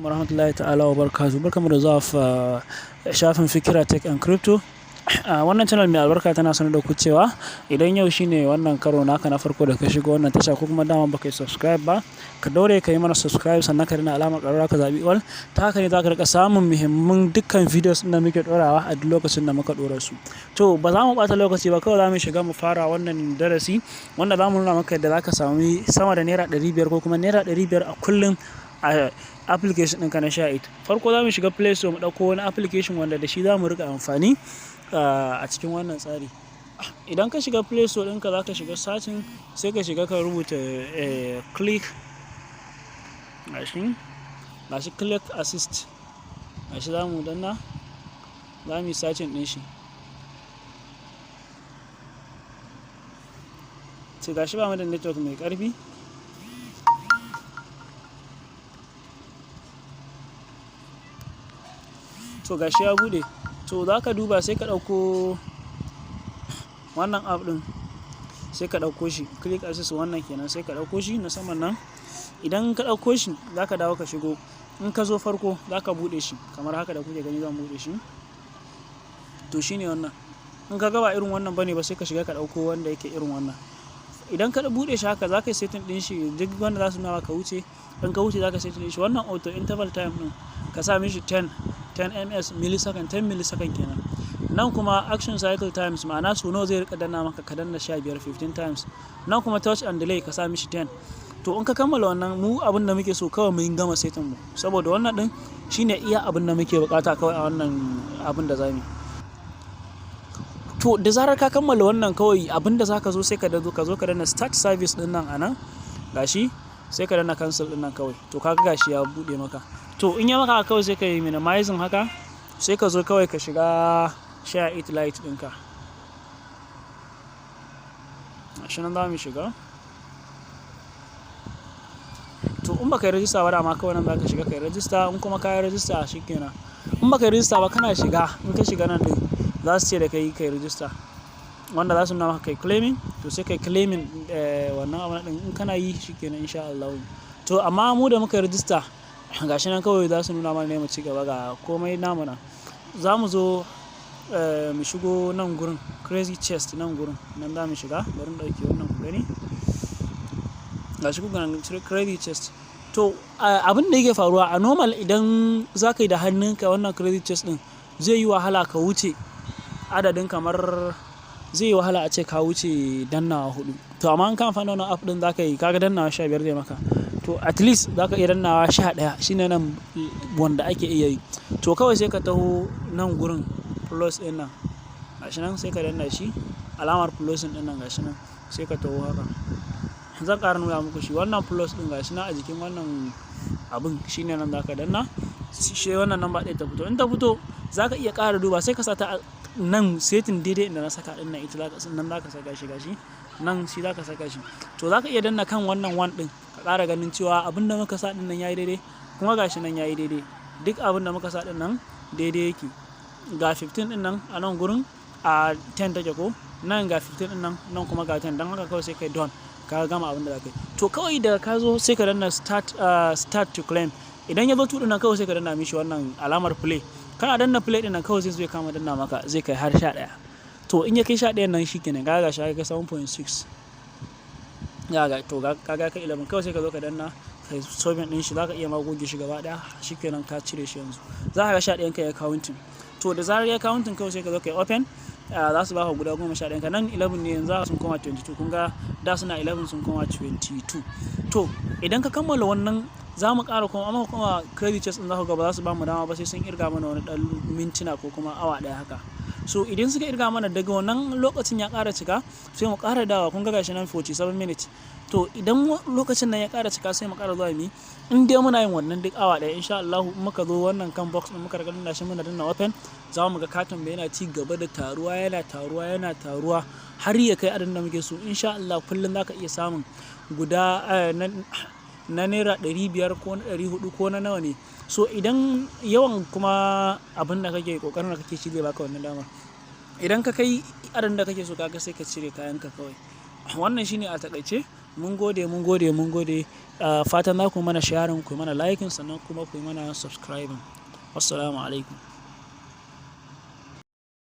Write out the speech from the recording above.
Warahmatullahi ta'ala wa barakatuh. Barkamu da zuwa shafin Fikira Tech and Crypto. Wannan channel mai albarka tana sanar da ku cewa idan yau shine wannan karo naka na farko da ka shigo wannan tasha, ko kuma dama baka yi subscribe ba, ka daure ka yi mana subscribe, sannan ka danna alamar ƙararrawa, ka zaɓi all. Ta haka ne za ka riƙa samun muhimman dukkan videos ɗin da muke ɗorawa a duk lokacin da muka ɗora su. To, ba za mu ɓata lokaci ba, kawai za mu shiga mu fara wannan darasi wanda za mu nuna maka yadda za ka sami sama da ₦500 ko kuma ₦500 a kullum a application ɗinka na ShareIt. Farko za mu shiga Play Store mu ɗauko wani application wanda da shi za mu riƙa amfani a cikin wannan tsari. Idan ka shiga Play Store ɗinka, za ka shiga searching, sai ka shiga ka rubuta click, gashi, gashi, Click Assist. Gashi, za mu danna, za mu yi searching ɗin shi. To, gashi ba mu da network mai ƙarfi. To, gashi ya buɗe. To, za ka duba, sai ka ɗauko wannan app ɗin, sai ka ɗauko shi, Click Assist wannan kenan, sai ka ɗauko shi na saman nan. Idan ka ɗauko shi, za ka dawo ka shigo. In ka zo farko, za ka buɗe shi kamar haka da kuke gani zan buɗe shi. To, shine wannan. In ka ga ba irin wannan bane ba, sai ka shiga ka ɗauko wanda yake irin wannan. Idan ka buɗe shi haka, za ka yi setting ɗin shi duk wanda za su nuna ka wuce. In ka wuce, za ka setting ɗin shi. Wannan auto interval time ɗin ka sa mishi 10, 10 ms, millisecond, 10 millisecond kenan. Nan kuma action cycle times, ma'ana sau nawa zai riƙa danna maka, ka danna 15, 15 times. Nan kuma touch and delay ka sa mishi 10. To, in ka kammala wannan, mu abin da muke so kawai mun gama setting mu. Saboda wannan ɗin shine iya abin da muke buƙata kawai a wannan abin da za mu yi. To, da zarar ka kammala wannan, kawai abin da za ka zo, sai ka zo ka danna start service ɗin nan a nan. Gashi, sai ka danna cancel ɗin nan kawai. To, ka ga gashi ya buɗe maka. To, in ya maka haka kawai, sai ka yi minimizing haka, sai ka zo kawai ka shiga ShareIt Lite ɗinka. Gashi nan za mu shiga. To, in baka yi register ba dama, kawai nan za ka shiga ka yi register. In kuma ka yi register, shi kenan. In baka yi register ba, kana shiga, in ka shiga nan ɗin, za su ce da kai ka yi register. Wanda za su nuna maka kai claiming, to sai kai claiming wannan abun ɗin, in kana yi shi kenan, in sha Allahu. To, amma mu da muka yi register, gashi nan kawai za su nuna mana ne mu ci gaba, ga komai namu nan. Za mu zo mu shigo nan gurin crazy chest, nan gurin nan za mu shiga. Bari in ɗauke wannan ku gani. Gashi ku ganin crazy chest. To, abin da yake faruwa a normal, idan za ka yi da hannunka wannan crazy chest ɗin, zai yi wahala ka wuce adadin, kamar zai yi wahala a ce ka wuce dannawa huɗu. To, amma in ka amfani da wannan app ɗin, za ka yi, ka ga dannawa 15 zai maka. To, at least za ka iya dannawa 11, shine nan wanda ake iya yi. To, kawai sai ka taho nan gurin plus ɗin nan. Gashi nan, sai ka danna shi, alamar plus ɗin nan, gashi nan, sai ka taho haka. Zan ƙara nuna muku shi. Wannan plus ɗin, gashi nan a jikin wannan abun, shine nan za ka danna. Sai wannan number ɗaya ta fito. In ta fito, za ka iya ƙara duba, sai ka sa ta nan setting daidai inda na saka ɗin nan, ita nan za ka saka shi, gashi. Nan shi za ka saka shi. To, za ka iya danna kan wannan one ɗin ka ƙara ganin cewa abin da muka sa ɗin nan yayi daidai, kuma gashi nan yayi daidai. Duk abin da muka sa ɗin nan daidai yake. Ga 15 ɗin nan a nan gurin, a 10 take ko? Nan ga 15 ɗin nan, nan kuma ga 10. Don haka kawai sai kai done. Ka gama abin da za ka yi. To, kawai da ka zo, sai ka danna start to claim. Idan ya zo two ɗin nan, kawai sai ka danna mishi wannan alamar play. Kana danna play ɗin nan, kawai zai zo ya kama danna maka, zai kai har 11. To, in ya kai 11 nan, shi kenan. Kaga gashi ya kai 7.6. Ga to ka ga kai 11, kawai sai ka zo ka danna kai solving ɗin shi, za ka iya ma goge shi gaba ɗaya. Shi kenan, ka cire shi yanzu. Za ka ga 11 ka ya counting. To, da zarar ya counting, kawai sai ka zo ka yi open. Za su baka guda 11 ka. Nan 11 ne, yanzu sun koma 22. Kun ga da suna 11, sun koma 22. To, idan ka kammala wannan, za mu ƙara kuma amma kuma crazy chest ɗin, za ku ga ba za su ba mu dama ba sai sun irga mana wani ɗan mintuna ko kuma awa ɗaya haka. So idan suka irga mana, daga wannan lokacin ya ƙara cika, sai mu ƙara dawowa. Kun ga gashi nan 47 minutes. To, idan lokacin nan ya ƙara cika, sai mu ƙara zuwa mu yi. In dai muna yin wannan duk awa ɗaya, in sha Allahu, in muka zo wannan kan box ɗin, muka riga danna shi, muna danna open, za mu ga katin mu yana ci gaba da taruwa, yana taruwa, yana taruwa har ya kai adadin da muke so. In sha Allah, kullum za ka iya samun guda na ₦500 ko na 400 ko na nawa ne. So idan yawan kuma abin da kake ƙoƙarin da kake shi zai baka wannan damar. Idan ka kai adadin da kake so, ka ga sai ka cire kayan ka kawai. Wannan shine a taƙaice. Mun gode, mun gode, mun gode. Fatan za ku mana sharing, ku mana liking, sannan kuma ku mana subscribing. Wassalamu alaikum.